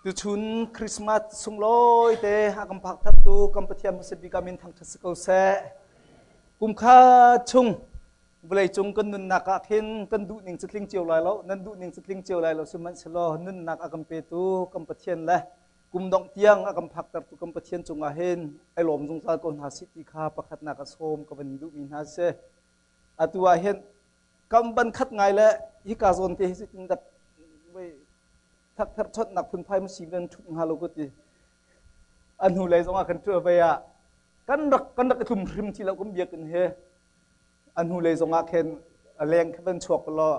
Tuchun Christmas sunglawi te a kan phak thartu kan Pathian hmasa bik ah min thangṭhat si ko seh. Kum kha chung vawleicung kan nunnak ah khin kan duh ning cu tling cio lai lo, nan duh ning cu tling cio lai lo sihmanhsehlaw nunnak a kan petu kan Pathian le kum dongh tiang a kan phaktertu kan Pathian cungah hin ai lawm zungzal ko hna sih ti kha pakhatnak a sawm ka van duhmi hna si. Atu ah hin kam ban khat ngai le hika zawn te hi zeitin dak thakthar chonhnak phunphai ma si nan ṭhut hnga lo ka ti. A hnu lei zongah kan ṭuah ve ah kan rak kan rak i tlum hrim ti lo kan biakinn hi a hnu lei zongah khin a leng kha van chuak law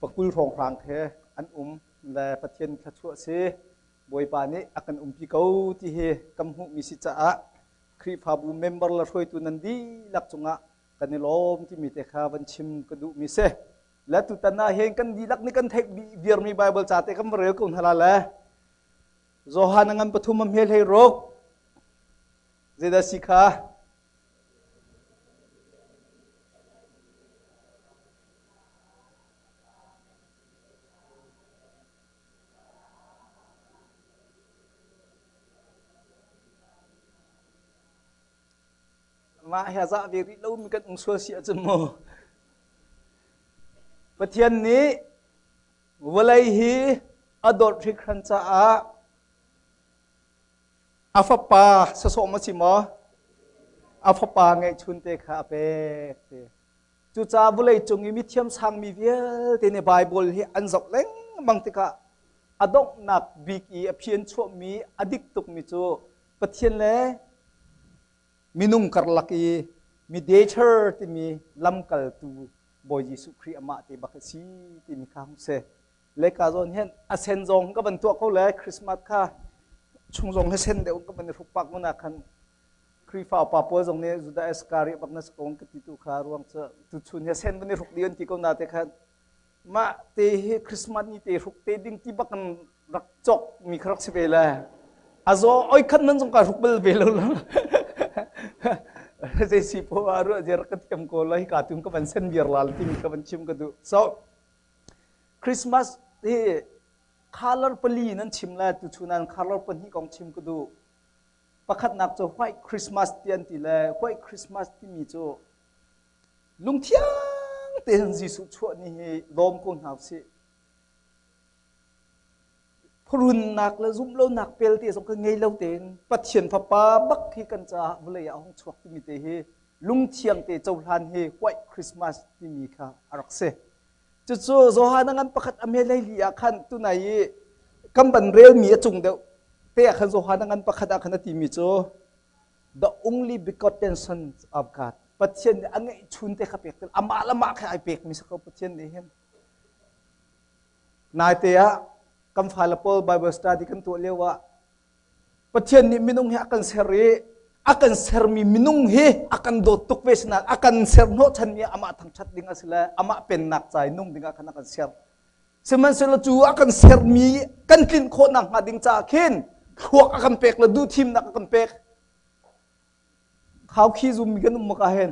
pakul hrawnghrang khi an um le Pathian thluachuah si Bawipa nih a kan umpi ko ti hi kan hmuhmi si caah Khrihfabu member le hruaitu nan dihlak cungah kan i lawm timi te kha van chim ka duhmi si. Le tutan ah hin kan dihlak nih kan theih viarmi Bible ca te kan va rel ko hna la le Johan a ngan pathum a hmel hei ruk zeidah si kha Mah he zah ve rih lomi kan um sual si ahcun mu. Pathian nih vawlei hi a dawt hringhran caah a fapa sasawm a si maw? A fapa ngeihchun te kha a pek te. Cucaah vawlei cung i mithiam sangmi vialte nih Baibal hi an zoh lengmang tikah a donghnak bik i a phian chuahmi a dik tukmi cu Pathian le minung karlak i mediator timi lamkaltu Bawi Jesuh Khrih amah te bak a si timi kha hung si. Le ka zawn hin a sen zong ka van tuah ko le Christmas kha chung zong hi sen deuh ka van i hruk pak ngun ah khan Khrihfa upa pawl zong nih Judah Iscariot bak na si ko ka ti tu kha ruang cu tuchun hi sen van i hruk dih an ti ko na te khan Mah te hi Christmas ni te hruk te ding ti bak in rak cawk mi kha rak si ve le. A zaw oi khat man zong ka hruk bal ve lo lo. Zei si po a ruah je rak ka thiam ko lai ka tum ka van sen viar lal timi ka van chim ka duh. So Christmas hi color pali nan chim le tu chunan color pahnih kong chim ka duh. Pakhatnak cu white Christmas ti an ti le white Christmas timi cu Lungthiang tein Jesuh chuah ni hi lawm ko hna usih. Phurunnak le zumhlonak pelte zong kan ngei lo tein Pathian Fapa bak hi kan caah vawlei ah a hung chuak timi te hi lungthiang te cohlan hi White Christmas timi kha a rak si. Cucu Johan a ngan pakhat a me li ah khan tunai i kan ban relmi a cung deuh te ah khan Johan a ngan pakhat ah khan a timi cu the only begotten son of God Pathian nih a ngeihchun te kha pek te amah le mah kha ai pek mi si ko Pathian nih hin naite ah kan fale pawl Bible study kan tuah lio ah Pathian nih minung hi a kan ser i a kan sermi minung hi a kan dawt tuk ve sinain a kan ser hnawhchan mi amah thangṭhat ding a si le amah pennak ca i nung ding ah khan a kan ser Sihmanhsehlaw cu a kan sermi kan tlinh khawh nakhnga ding caah khin thluak a kan pek le duhthimnak a kan pek. Khau khi zummi kan um maka hen.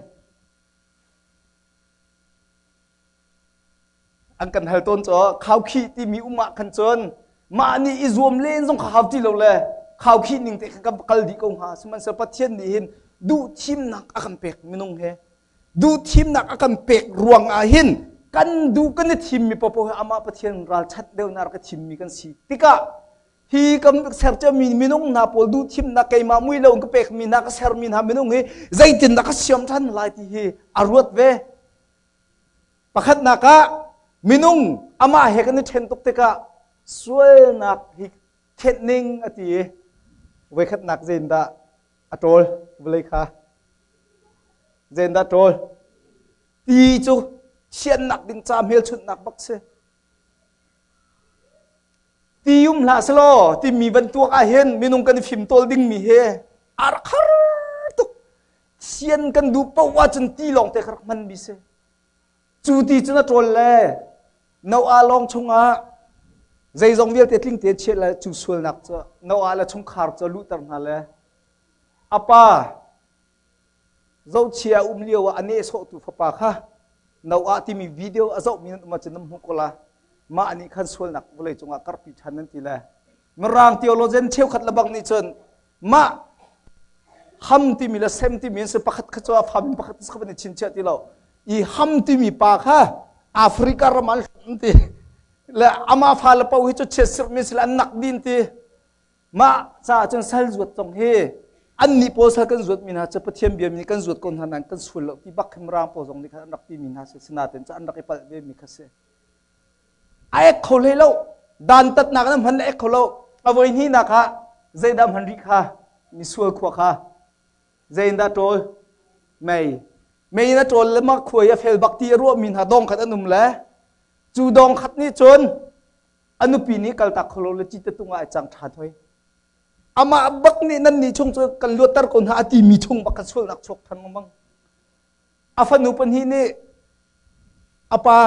An kan hal tawn cu khau khi timi um ah khan cun mah nih i zuam len zong kha hau ti lo le khau khi ning te khan kan kal dih ko hnga. Sihmanhsehlaw Pathian nih hin duhthimnak a kan pek minung he. Duhthimnak a kan pek ruang ah hin kan duh kan i thimmi popo hi amah Pathian ralchat deuhnak rak i thimmi kan si tikah hi kan serciami minung hna pawl duhthimnak keimah mui lo in ka pekmi hna ka sermi hna minung hi zeitindah ka siam ṭhan lai ti hi a ruat ve. Pakhatnak ah minung amah he kan i ṭhen tuk tikah sualnak hi thenh ning a ti i voikhatnak zeitindah a ṭawl vawlei kha Zeidah ṭawl? Ti cu thiannak ding ca hmelchunhnak bak si. Ti um hlah selaw timi bantuk ah hin minung kan i fimtawl dingmi hi a rak har tuk. Thian kan duh paoh ahcun ti lawng te kha rak hmanmi si. Cu ti cun a ṭawl le Noah lawng chungah zeizong vialte tling tein chiah le cu sualnak cu Noah le chungkhar cu luhter hna le a pa Zohchia um lio ah a nehsawhtu fapa kha Noah timi video a zohmi nan um ahcun nan hmuh ko la. Mah nih khan sualnak vawlei cungah karpi ṭhan nan ti le. Mirang theologian cheukhat le bang nih cun mah Ham timi le Sem timi an si pakhat kha cu a fam pakhat kha van i chinchiah ti lo. I Ham timi pa kha Africa ram an hluan ti le ama fa le po hi cu chiat mi sila an nak din ti mah caah cun sal zuat zong hi an nih pawl sal kan zuat mi hna cu Pathian bia mi kan zuat ko hna nain kan sual lo ti bak khi Mirang pawl zong nih khan an rak ti mi hna si sinain cu an rak i palh ve mi kha si. A ek kho hlei lo. Dantatnak na hman ek kho lo. A voi hnihnak ah zeidah hman rih kha misual khua kha zeiindah ṭawl mei mei na ṭawl le mah khua i a fel bak ti a ruahmi hna dong khat an um le cu dong khat nih cun a nupi nih kaltak kho lo le cite tung ah ai cang ṭhan hoi amah bak nih nan nih chung cu kan luatter ko hna a timi chung bak kha sualnak chuak than lengmang A fanu pahnih nih a pa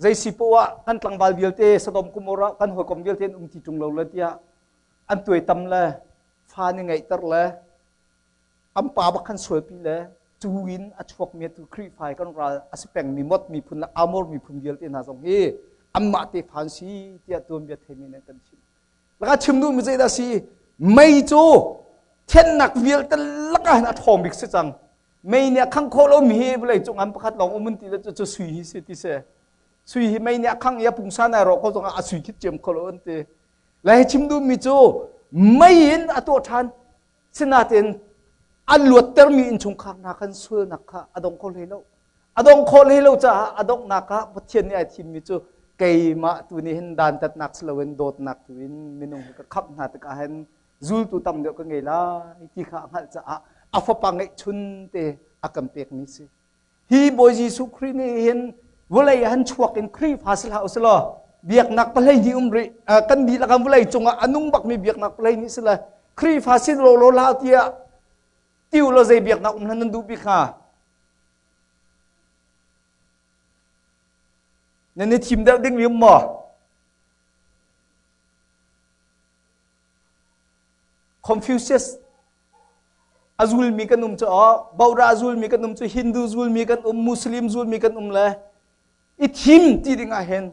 zei si poah ah kan tlangval vialte Sodom Gomorrah kan hawikom vialte an um ti ṭung lo le tiah an tuaitam le fa nih ngeihter le an pa bak khan sualpi le cu in a chuakmi tu Khrihfa kan ral a si pengmi Mot miphun le Amor miphun vialte hna zong hi anmah tefa an si tiah tuanbia theimi nih kan chim. Laka chim duhmi zeidah si? Mei cu thiannak vialte lakah hin a ṭhawng bik si cang. Mei nih a khangh khawh lomi hi vawlei cung an pakhat lawng um ti le cu sui hi si ti si. Sui hi mei nih a khangh i a pungsan ai rawh ko zongah a sui khit ciam kho lo an ti. Le hi chim duhmi cu mei in a tuah ṭhan. Sinain an luattermi innchungkhar hna khan sualnak kha a dong kho hlei lo. A dong khawh hlei lo caah a donghnak ah Pathian nih ai thimmi cu keimah tu nih hin dantatnak si loin dawtnak tu in minung hi ka khamh hna tikah hin zultu tam deuh ka ngei lai ti kha a hngalh caah a fapa ngeihchun te a kan pekmi si. Hi Bawi Jesuh Khrih nih hin vawlei ah hin chuak in Khrihfa si hlah usih law biaknak pahlei hnih um rih kan dihlak ah vawlei cungah a nung bakmi biaknak pahlei hnih si le Khrihfa sin law law hlah tiah tiu law zei biaknak um hlan nan duh bik hnga? Nan i thim deuh ding mi um maw? Confucius a zulmi kan um cu Bauda a zulmi kan um cu Hindu zulmi kan um Muslim zulmi kan um le i thim ti ding ah hin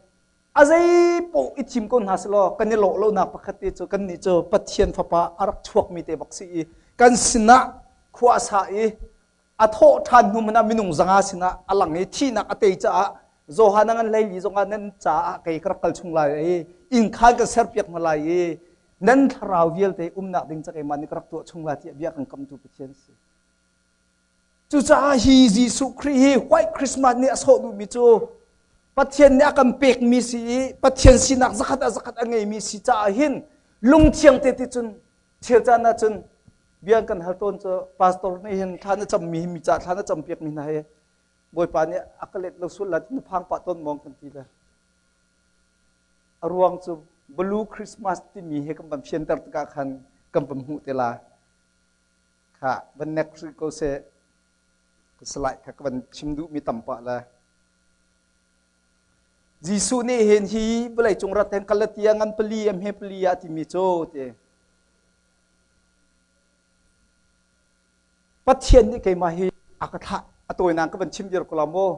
a zei poh i thim ko hna selaw kan i lawh lonak pakhat te cu kan nih cu Pathian fapa a rak chuakmi te bak si i kan sinah khua a sa i a thawh ṭhan hnu hmanh ah minung zanga sinah a lang i thihnak a tei caah Johan a ngan hleili zongah nan caah kei ka rak kal chung lai i inn khan kan serpiak hna lai i nan thlarau vialte umnak ding ca keimah nih ka rak tuah chung lai tiah bia kan kamtu Pathian si. Cucaah hi Jesuh Khrih hi White Christmas nih a sawh duhmi cu Pathian nih a kan pekmi si i Pathian sinak zakhat ah zakhat a ngeimi si caah hin lungthiang te ti cun chel caan ah cun bia kan hal tawn cu pastor nih hin thla na cammi mi ca thla na campiak mi hna hi Bawipa nih a ka let lo sul la ti na phang pah tawn mong kan ti le a ruang cu blue Christmas timi he kan van fianter tikah khan kan van hmuh te la kha van nek hrih ko seh ka salai kha ka van chim duh mi tam pah le Jesuh nih hin hi vawlei cung rat hin Galatia ngan pali am he pali ah timi cu ti Pathian nih keimah hi a ka thlah a tawinak ka van chim viar ko la maw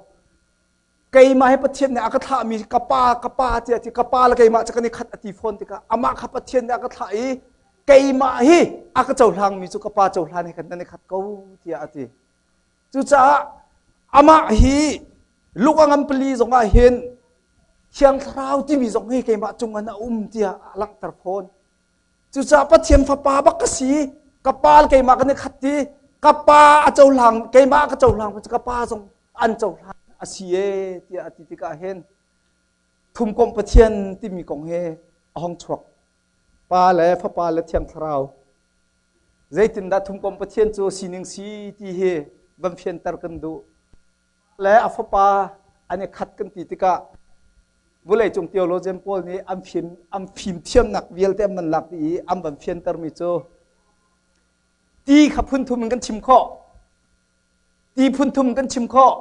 keimah hi Pathian nih a ka thlahmi ka pa ka pa tiah ti ka pa le keimah cu kan i khat a ti fawn tikah amah kha Pathian nih a ka thlah i keimah hi a ka cohlangmi cu ka pa cohlan he khan nan i khat ko tiah a ti cucaah amah hi Luka ngan pali zongah hin Thiang Thlarau timi zong hi keimah cungah na um tiah a langhter fawn Cucaah Pathian fapa bak ka si. Ka pa le keimah kan i khat ti. Ka pa a cohlang, keimah ka cohlang cu ka pa zong an cohlang a si e tiah a ti tikah hin thumkomh Pathian timi kong he a hong chuak. Pa le Fapa le Thiang Thlarau. Zeitindah thumkomh Pathian cu sining si ti hi van fianter kan duh. Le a fapa an i khat kan ti tikah vawleicung theologian pawl nih an fim an fimthiamnak vialte an van lak dih i an van fiantermi cu ti kha phun thum in kan chim khawh ti phun thum kan chim khawh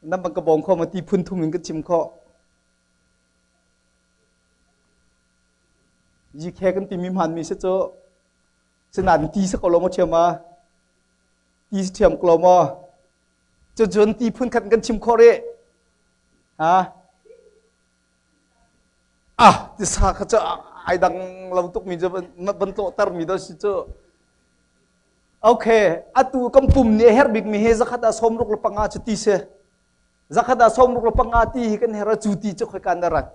nan bang ka bawm kho ma ti phun thum in kan chim khawh GK kan timi hmanmi si cu sinain ti si ko lo maw ṭhiam a ti si ṭhiam ko lo maw Cucun ti phunkhat kan chim khawh rih. Ha? Ah, tisa kha cu ai dang lo tukmi cu ban tlawhter mi dah si cu. Okay, atu kan pum nih a herh bikmi hi zakhat ah 65 cu ti si. Zakhat ah 65 ti hi kan herh cu ti cu khoika na rat.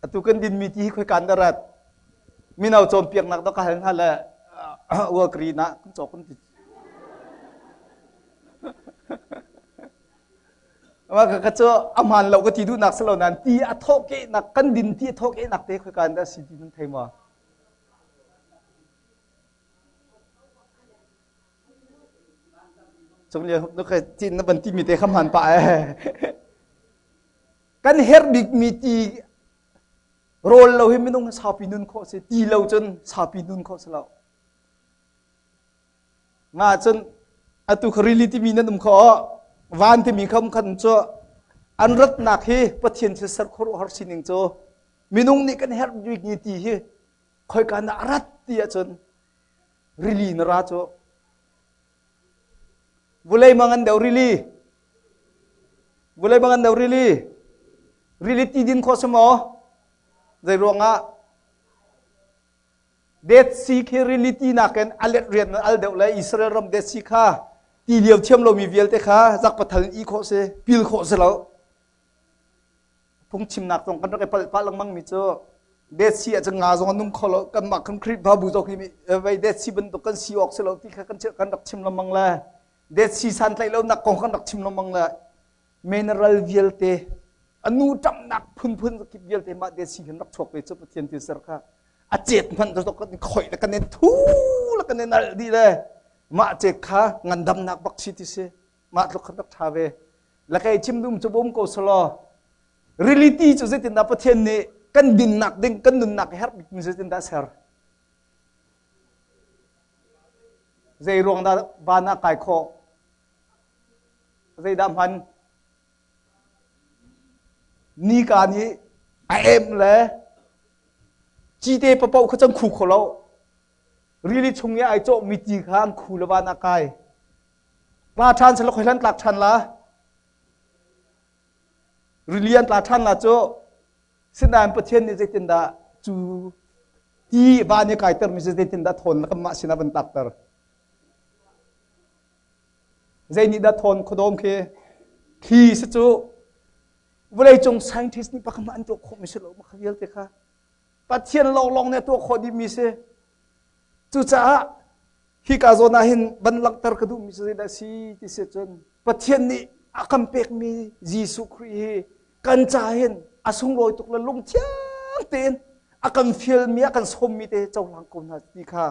Atu kan dinmi ti hi khoika na rat. Mino cawnpiaknak dah ka hal hna le uakri na kan cawk kan ti. Mah ka cu a hmaan lo ka ti duhnak si lo nain ti a thawhkehnak kan din ti a thawhkehnak te khoika in dah si ti nan thei maw? Cung lian na ka ti na ban ti mi te kha hmaan pah eh. Kan herh bik mi ti rawl lo hi minung saupi nun khawh si ti lo cun saupi nun khawh si lo. Nga cun atu kha rili timi nan um kho van timi kham khan cu an ratnak hi Pathian thil ser khuaruahhar sining cu minung nih kan herh bik ni ti hi khoika na rat ti ahcun rili na ra cu vulei mang an deu rili vulei mang an deu rili rili ti din kho si maw zei ruangah Dead Sea khi rili ti nakin a let rian al deuh le Israel ram Dead Sea kha ti lio thiam lomi vialte kha zak pathal in i khawh si pil khawh si lo. Phungchimnak zong kan rak i palh pah lengmang mi cu Dead Sea ah cun nga zong an nung kho lo kanmah kan Khrihfabu zong hi vei Dead Sea bantuk kan si awk si lo ti kha kan kan rak chim lengmang le Dead Sea santlaih lonak kong kan rak chim lengmang le mineral vialte anu ṭamnak phunphun kip vialte mah Dead Sea hin rak chuak ve cu Pathian thil ser kha a cet hmanh cu kan khoih le kan i thu le kan i nalh dih le mah cet kha ngandamnak bak si ti si mah tluk khan rak ṭha ve la kei chim dum cu bum ko selaw reality cu zeitindah Pathian nih kan dinnak ding kan nunnak herh bik mi zeitindah ser zei ruang dah van ah kai khawh zeidah hman Nika nih a em le cite papoh kha cang khu kho lo. Rili chung i ai cawhmi ti kha an khu le van a kai. Tla ṭhan selaw khoi hlan tlak ṭhan la. Rili an tla ṭhan la cu sinain Pathian nih zeitindah cu ti van i kaitermi cu zeitindah thawn le kanmah sinah van tlakter. Zei nih dah thawn khuadawm khi thli si cu vawleicung scientist nih pakhat an tuah khawhmi si lo mah vialte kha Pathian lawnglawng nih a tuah khawh dihmi si. Cucaah hika zawn ah hin van langhter ka duhmi cu zeidah si ti si cun Pathian nih a kan pekmi Jesuh Khrih hi kan ca hin a sunglawi tuk le lungthiang tein a kan fialmi a kan sawmmi te cohlang ko hna ti kha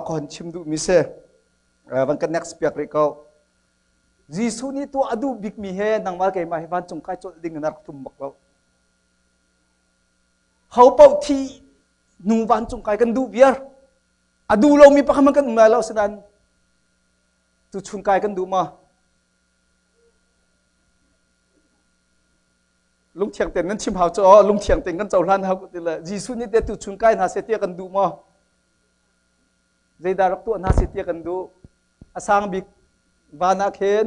ka hon chim duhmi si. Van kan next piak rih ko. Jesuh nih tuah a duh bikmi he nangmah keimah hi vancung kai colh ding in a rak tum bak lo. Ho paoh thi nu vancung kai kan duh viar. A duh lomi pakhat hmanh kan um lai lo sinain tuchun kai kan duh ma? Lungthiang tein nan chim hau cu lungthiang tein kan cohlan hau ti le Jesuh nih te tuchun kai hna seh tiah kan duh maw? Zeidah rak tuah hna seh tiah kan duh? A sang bik van ah khin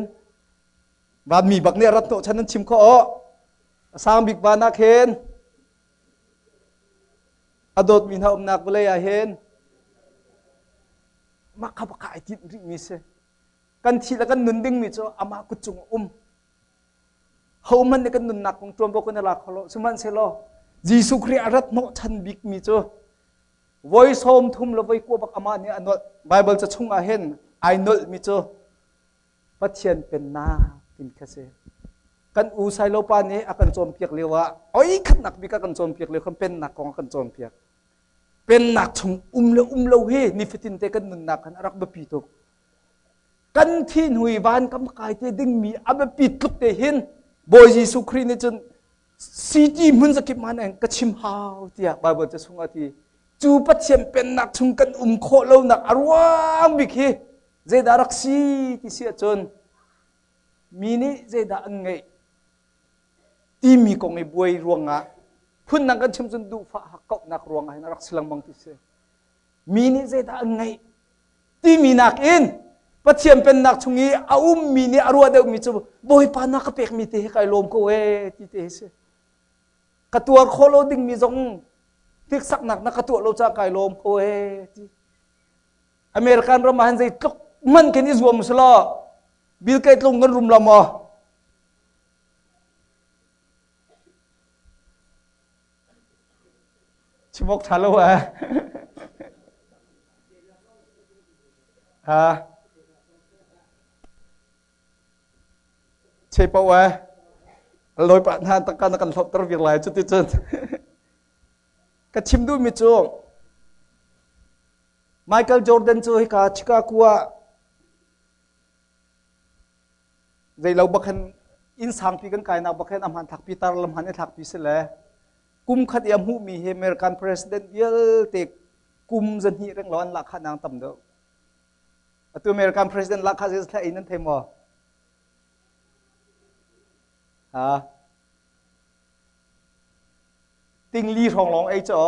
vanmi bak nih a rat hnawhchan nan chim khawh awh. A sang bik van ah khin a dawtmi hna umnak vawlei ah hin mah kha bak ai tinh rihmi si. Kan thi le kan nun dingmi cu amah kut cung a um. Hohmanh nih kan nunnak kong ṭuanvo kan i lak kho lo. Sihmanhsehlaw Jesuh Khrih a rat hnawhchan bikmi cu voi 30 le voi 20 bak amah nih a nolh. Baibal ca chung ah hin ai nolhmi cu Pathian pennak tin kha si. Kan u Sailo pa nih a kan cawnpiak lio ah oi khatnak bik a kan cawnpiak lio khan pennak kong a kan cawnpiak. Pennak chung um le um lo hi nifatin te kan nunnak khan a rak biapi tuk. Kan thi hnu i van kam kai te dingmi a biapi tluk te hin Bawi Jesuh Khrih nih cun city hmun zakip man in ka chim hau tiah Bible ca chung ah ti. Cu Pathian pennak chung kan um khawh lonak a ruang bik hi zeidah rak si ti si ahcun mi nih zeidah an ngeih timi kong i buai ruangah phundang kan chim cun duhfah hakkauhnak ruangah hin a rak si lengmang ti si. Mi nih zeidah an ngeih timi nakin Pathian pennak chung i a ummi nih a ruah deuhmi cu Bawipa na ka pekmi te hi kai lawm ko ee ti te hi si. Ka tuar khawh lo dingmi zong hniksaknak na ka tuah lo caah kai lawm ko ee ti. American ram ah hin zeitluk hmanh khin i zuam selaw Bill Gates lung kan rum lo maw? Chim awk ṭha lo eh. Ha? Che po eh. Loi pa hna tangka na kan hlawt ter vir lai cuti cun. Ka chim duhmi cu Michael Jordan cu hika Chicago ah Zeilo bak hin inn sangpi kan kainak bak hin a hmanthlak pi tar lam han i thlakpi si le kum khat i a hmuhmi hi American president vialte kum zahnih reng lo an lahkhah nang tam deuh. Atu American president lahkhah zei thla in nan thei maw? Ha? Tingli hrawng lawng ei cho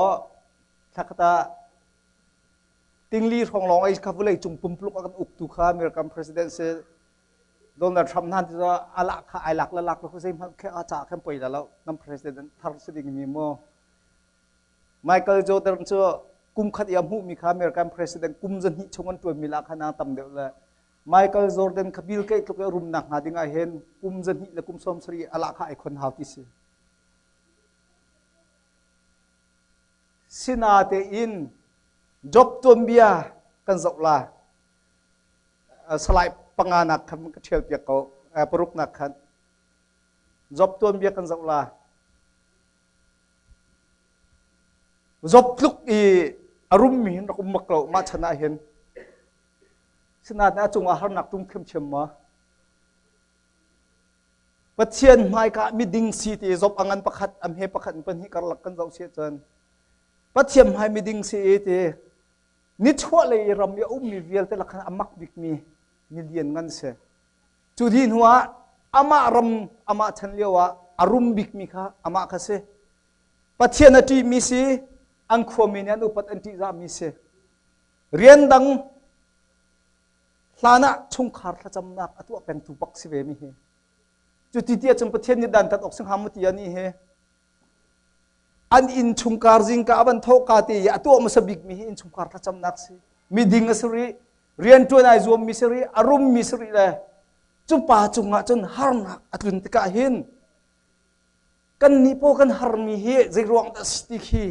thlakata Tingli hrawng lawng ei kha vawlei cung pumpuluk a kan uktu kha American president si Donald Trump hna ti a lak kha ai lak le lak lo zei hmanh khe a ca khan poi la lo nan president thar si ding mi mu Michael Jordan cu kum khat i a hmuh mi kha American president kum zahnih chung an tuan mi la kha na tam deuh le Michael Jordan kha Bill Gates tluk i rumnak hnga ding ah hin kum zahnih le kum 70 a lah kha ai khon hau ti si Sinatein Job tuanbia kan zoh la. Salai panganak khan ka ṭhial piak ko. Paruknak khan. Job tuanbia kan zoh la. Job tluk i a rummi hin rak um bak lo mah chan ah hin. Sinain a cungah harnak tum thiamthiam ma. Pathian hmaika miding si ti Job a ngan pakhat a hme pakhat in pahnih karlak kan zoh si ahcun Pathian hmai miding si i ti nichuahlei ram i a ummi vialte lakhan a mak bikmi mi lian ngan si. Cu dih hnu ah amah ram amah chan lio ah a rum bikmi kha amah kha si. Pathian a ṭihmi si, an khuami nih an upat an ṭihzahmi si. Rian dang Hlan ah chungkhar thlacamnak a tuah pengtu bak si ve mi hi. Cuti ti ahcun Pathian nih dantat awk si hnga maw ti ani hi. An inn chungkhar zingka a van thawhka te i a tuah hmasa bik mi hi innchungkhar thlacamnak si. Miding a si rih, rianṭuan ai zuam mi si rih, a rum mi si rih le cu pa cungah cun harnak a tlun tikah hin kan nih paw kan harmi hi zei ruang dah si ti khi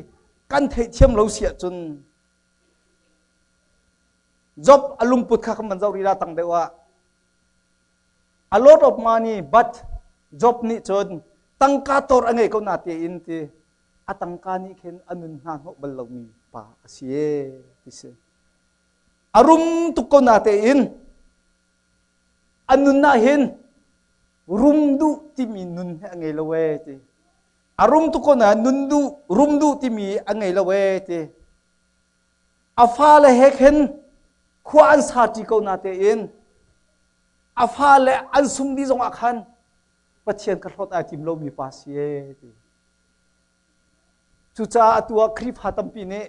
kan theihthiam lo si ahcun Job a lungput kha kan van zoh rih la tang deuh ah. A lot of money but Job nih cun tangka tor a ngei ko na tein ti a tangka nih khin a nun hna hnawh bal lomi pa a si e ti si. A rum tuk ko na tein a nun ah hin rum duh timi nun hi a ngei lo e ti. A rum tuk ko na nun duh rum duh timi a ngei lo e ti. A fale he khin khua an sa ṭi ko natein a fale an sung dih zongah khan Pathian ka hlawt ai tim lomi pa si ee ti. Cucaah atu ah Khrihfa tampi nih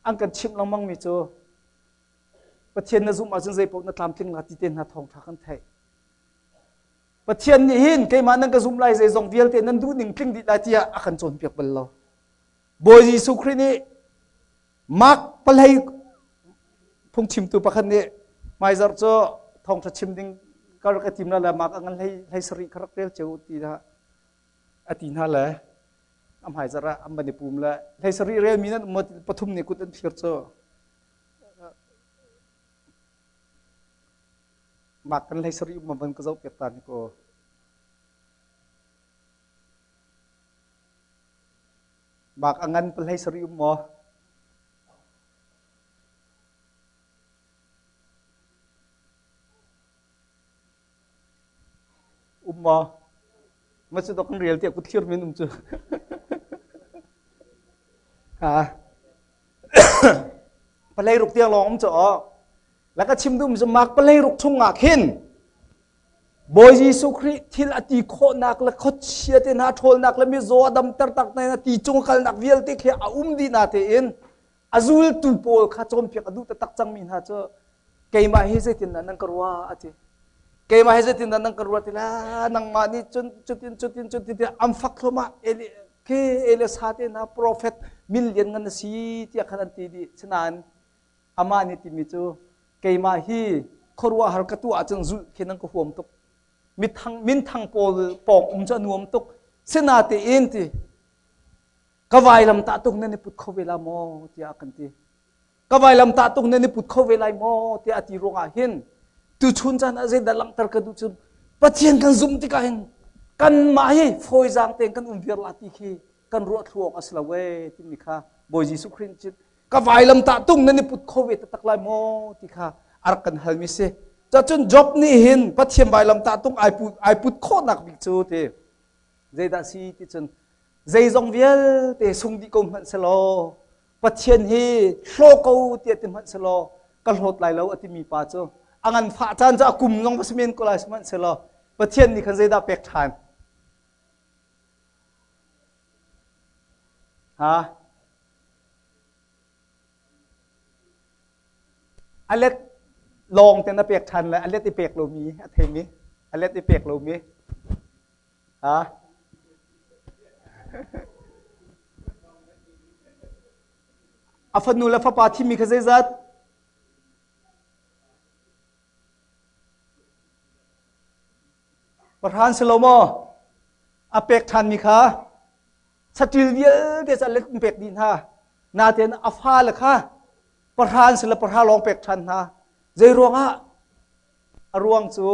an kan chimh lengmangmi cu Pathian na zumh ahcun zeipaoh na tlamtling la ti te hna thawngṭha kan theih. Pathian nih hin keimah nan ka zumh lai zeizong vialte nan duhning tling dih lai tiah a kan cawnpiak bal lo. Bawi Jesuh Khrih nih Mark palei phungchimtu pakhat nih hmaizarh cu thawngṭha chim ding ka rak i tim la le Mark a ngan hlei hlei sarih ka rak rel cio ti hna a ti hna le a hmaizarh ah an van i pum le hlei sarih relmi nan um pathum nih kut an thlir cu Mark kan hlei sarih um van ka zoh piak ta ni ko. Bak a ngan pahlei sarih um maw? Um maw? Ma cu kan rel tiah kut thlir min um cu. Ha. Palei ruk tiang lawng um cu aw. La ka chim dum cu mak palei ruk chung ah khin Bawi Jesuh Khrih thil a ti khawhnak le khuachia te hna ṭhawlnak le mizaw a damter tak na ti cung kalnak vialte khi a um dih na tein a zultu pawl kha cawnpiak a duh taktak cangmi hna cu. Keimah hi zeitindah nan ka ruah a ti. Keimah hi zeitindah nan ka ruah ti la nangmah nih cun cutin cutin cutin tiah an fak thluahmah Eli khi Elisa te hna profet min lian ngan na si tiah khan an ti dih. Sinain amah nih timi cu keimah hi khuaruahhar ka tuah ahcun zulh khi nan ka huam tuk. Mithang minthang pawl pawng um cu a nuam tuk. Sinatein ti ka vailam tah tuk nan i put kho ve la maw tiah a kan ti. Ka vailam tah tuk nan i put kho ve lai maw tiah a ti ruangah hin tuchun caan ah zeidah langhter ka duh cu Pathian kan zumh tikah hin kanmah hi fawizaang tein kan um viar la ti khi kan ruah thlu awk a si lo ee timi kha Bawi Jesuh Khrih nih ka vailam tah tung nan i put kho ve taktak lai maw ti kha a rak kan halmi si. Cacun Job nih hin Pathian vailam tah tung ai put ai put khawhnak bik cu ti zeidah si ti cun zeizong vialte sung dih ko hmanh selaw Pathian hi hlaw ko tiah ti hmanh selaw ka hlawt lai lo a timi pa cu a nganfah caan cu a kum zong va si men ko lai sihmanhsehlaw Pathian nih khan zeidah pek ṭhan? Ha? A let lawng ten a pek ṭhan le a let i pek lomi a theimi a let i pek lomi Ha? A fanu le fapa thimi kha zeizat? Pahran si lo maw? A pek ṭhanmi kha saṭil vialte cu a let in pek dih hna. Natein a fale kha pahran si le pahra lawng pek ṭhan hna. Zei ruangah? A ruang cu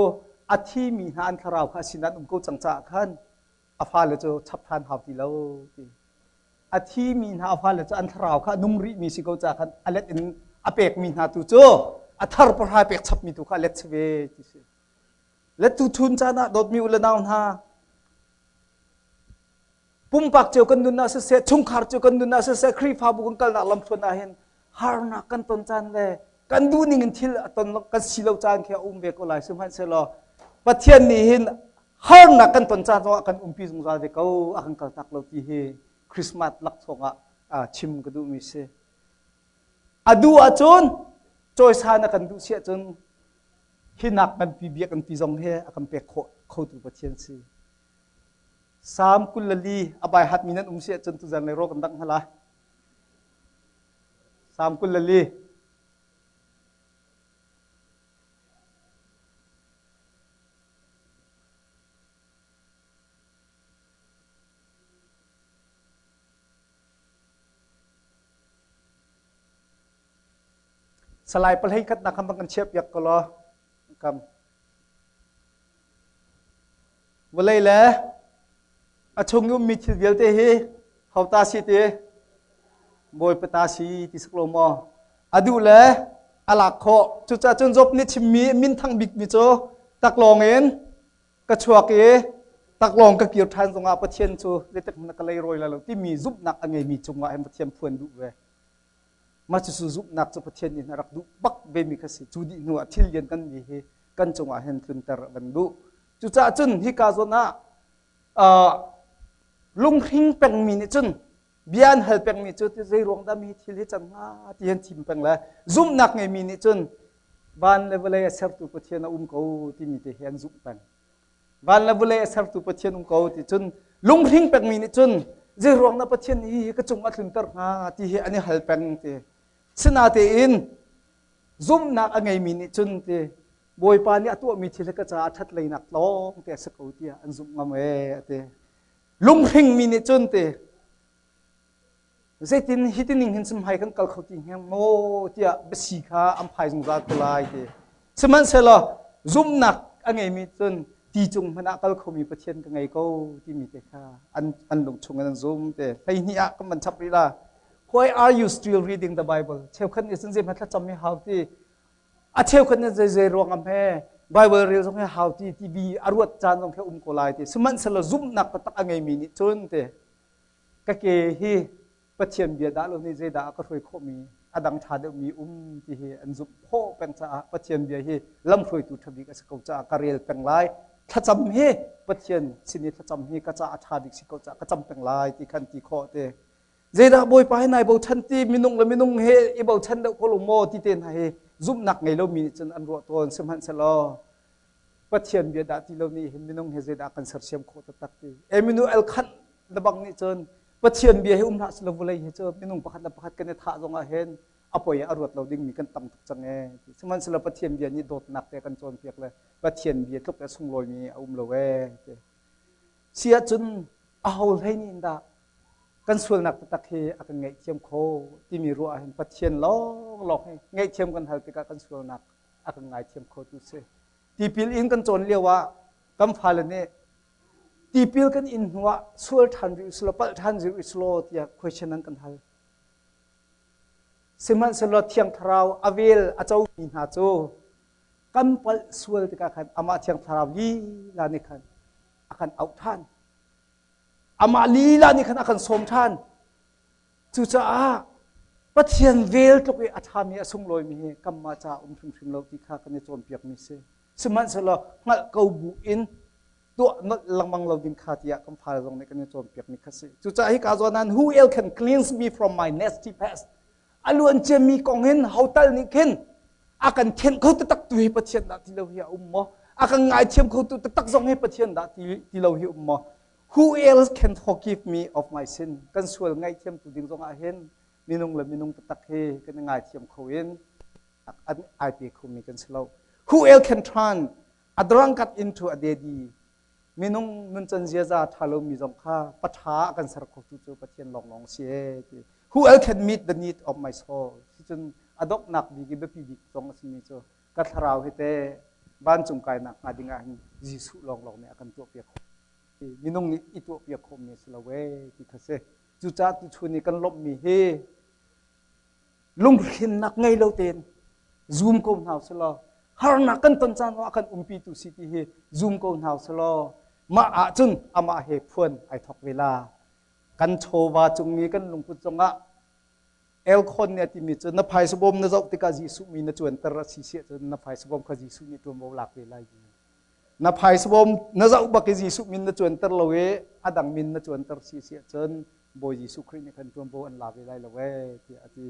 a thimi hna an thlarau kha a sin an um ko cang caah khan a fale cu chap ṭhan hau ti lo ti. A thimi hna a fale cu an thlarau kha a nung rihmi si ko caah khan a let in a pekmi hna tu cu a thar pahra pek chapmi tu kha a let si ve ti si. Le tuchun caan ah dawtmi u le nau hna pumpak cio kan nun ah siseh chungkhar cio kan nun ah siseh Khrihfabu kan kalnak lamthluan ah hin harnak kan ton caan le kan duh ning in thil a ton kan si lo caan khi a um ve ko lai sihmanhsehlaw Pathian nih hin harnak kan ton caan zongah kan umpi zungzal ve ko a kan kaltak lo ti hi Christmas laksawng ah chim ka duhmi si. A duh ahcun cawisan a kan duh si ahcun hi nak nganpi biakinn ti zong hi a kan pek khawh khotu Pathian si. Salm 24 a bai hatmi nan um si ahcun tuzan lei rawk kan dangh hna lai. Salm 24 Salai palhei khat nak kan kan chiah piak ko law kam. Vawlei le a chung i ummi thil vialte hi hauta si ti Bawipa ta si ti sak lo maw? A duh le a lak khawh. Cucaah cun Job nih chimmi minthang bikmi cu taklawng in ka chuak i taklawng ka kir ṭhan zongah Pathian cu zeitik hmanh ka leirawi lai lo timi zumhnak a ngeimi cungah hin Pathian phuan duh ve. Mah cucu zumhnak cu Pathian nih a rak duh bak vemi kha si. Cu dih hnu ah thil lian kan mi hi kan cungah hin tlunter a van duh. Cucaah cun hika zawn ah lunghring pengmi nih cun bia an hal pengmi cu zei ruang dah mi thil hi cang hnga ti an thim peng le zumhnak ngeimi nih cun van le vawlei a sertu Pathian a um ko timi te hi an zumh peng. Van le vawlei a sertu Pathian um ko ti cun lunghring pengmi nih cun zei ruang dah Pathian nih hi ka cung a tlunter hnga ti hi an i hal peng ti. Sinatein zumhnak a ngeimi nih cun ti Bawipa nih a tuahmi thil hi ka caah a ṭhat leinak tlawng te a si ko tiah an zumh ngam ee a ti. Lunghringmi nih cun ti zeitin hi tining hin cun hmai kan kal kho ti hngeng maw tiah biasi kha an phai zungzal ko lai ti. Sihmanhsehlaw zumhnak a ngeimi cun ti cung hmanh ah kal khomi Pathian ka ngei ko timi te kha an, an lung chung in an zum te. 12 ah kan van chap rih la. Why are you still reading the Bible? Cheukhat nih cun zeihmanh thlacam hi hau ti. A cheukhat nih zei zei ruang am he Bible rel zong hi hau ti ti bi a ruat caan zong khi um ko lai ti. Sihmanhsehlaw zumhnak taktak a ngeimi nih cun ti ka ke hi Pathian bia dah lo nih zeidah a ka hruai khawhmi a dang ṭha deuhmi um ti hi an zumh khawh peng caah Pathian bia hi lamhruaitu ṭha bik a si ko caah ka rel peng lai. Thlacam hi Pathian sin i thlacam hi ka caah a ṭha bik si ko caah ka cam peng lai ti khan ti khawh te. Zeidah Bawipa hi nai bochan ti minung le minung he i bochan deuh ko lo maw ti te hna hi zumhnak ngei lomi nih cun an ruah tawn. Sihmanhsehlaw Pathian bia dah ti lo nih hin minung hi zeidah kan sersiam khawh taktak ti. Emmanuel Kant le bang nih cun Pathian bia hi um hlah selaw vawlei hi cu minung pakhat le pakhat kan i thah zong ah hin a poi a ruat lo dingmi kan tam tuk cang ee. Sihmanhsehlaw Pathian bia nih dawtnak te kan cawnpiak le Pathian bia tluk le sunglawimi a um lo ee. Ti. Si ahcun aho hlei nih dah kan sualnak taktak hi a kan ngaihthiam kho timi ruah ahhin Pathian lawnglawng hi ngaihthiam kan hal tikah kan sualnak a kan ngaithiam kho tu si. Tipil in kan cawn lio ah kan fale nih tipil kan in hnuah sual ṭhan rih usulaw palh ṭhan rih usulaw tiah question an kan hal. Sihmanhsehlaw Thiang Thlarau a vel a comi hna cu kan palh sual tikah khan amah Thiang Thlarau lila nih khan a kan auh ṭhan. Amah lila nih khan a kan sawm ṭhan. Cucaah Pathian vel tluk i a ṭhami a sunglawimi hi kanmah caah um hrimhrim lo ti kha kan i cawnpiakmi si. Sihmanhsehlaw hngalh ko bu in tuah nolh lengmang lo ding kha tiah kan fale zong nih kan i cawnpiakmi kha si. Cucaah hika zawn ah who else can cleanse me from my nasty past? A luan ciami kong hin hotal nih khin a kan thianh kho taktak tu hi Pathian dah ti lo hi a um maw? A kan ngaithiam kho tu taktak zong hi Pathian dah ti lo hi um maw? Who else can forgive me of my sin? Kan sual ngaihthiam tu ding zong ah hin minung le minung taktak hi kan i ngaithiam kho in an ai pe khomi kan si lo. Who else can turn a drunkard into a daddy? Minung nuncan ziaza ṭha lomi zong kha paṭha a kan ser khotu cu Pathian lawnglawng si ee ti. Who else can meet the need of my soul? Cucun a donghnak bik i biapi bik zong a simi cu ka thlarau hi te vancung kainak hnga ding ah hin Jesuh lawnglawng nih a kan tuahpiak khawh. Minung nih i tuahpiak khawhmi a si lo ee ti kha si. Cucaah tuchun i kan lawmhmi hi lunghrinnak ngei lo tein zum ko hna usih harnak kan ton caan ah kan umpitu si ti hi zum ko hna usih mah ahcun amah he phuan ai thawk ve la. Kan chawva cung i kan lungput zongah Elkhon nih a timi cu na phaisa bawm na zoh tikah Jesuh mi na cuanter a si siah cun na phaisa bawm kha Jesuh nih ṭuanvo lak ve lai ti. Na phaisa bawm na zoh bak i Jesuh min na cuanter lo i a dang min na cuanter si siah cun Bawi Jesuh Khrih nih khan ṭuanvo an la ve lai lo ee tiah a ti.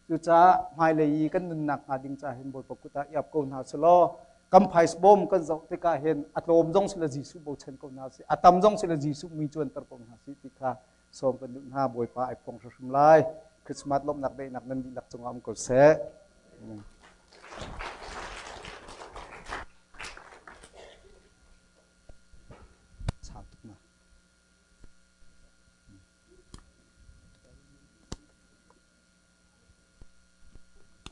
Cucaah hmailei i kan nunnak hnga ding caah hin Bawipa kut ah i ap ko hna selaw kan phaisa bawm kan zoh tikah hin a tlawm zong sila Jesuh bochan ko hna sih, a tam zong sila Jesuh mui cuanter ko hna sih ti kha sawm kan duh hna. Bawipa ai phuang hrimhrim lai. Christmas lawmhnak daihnak nan dihlak cungah um ko seh. Amen.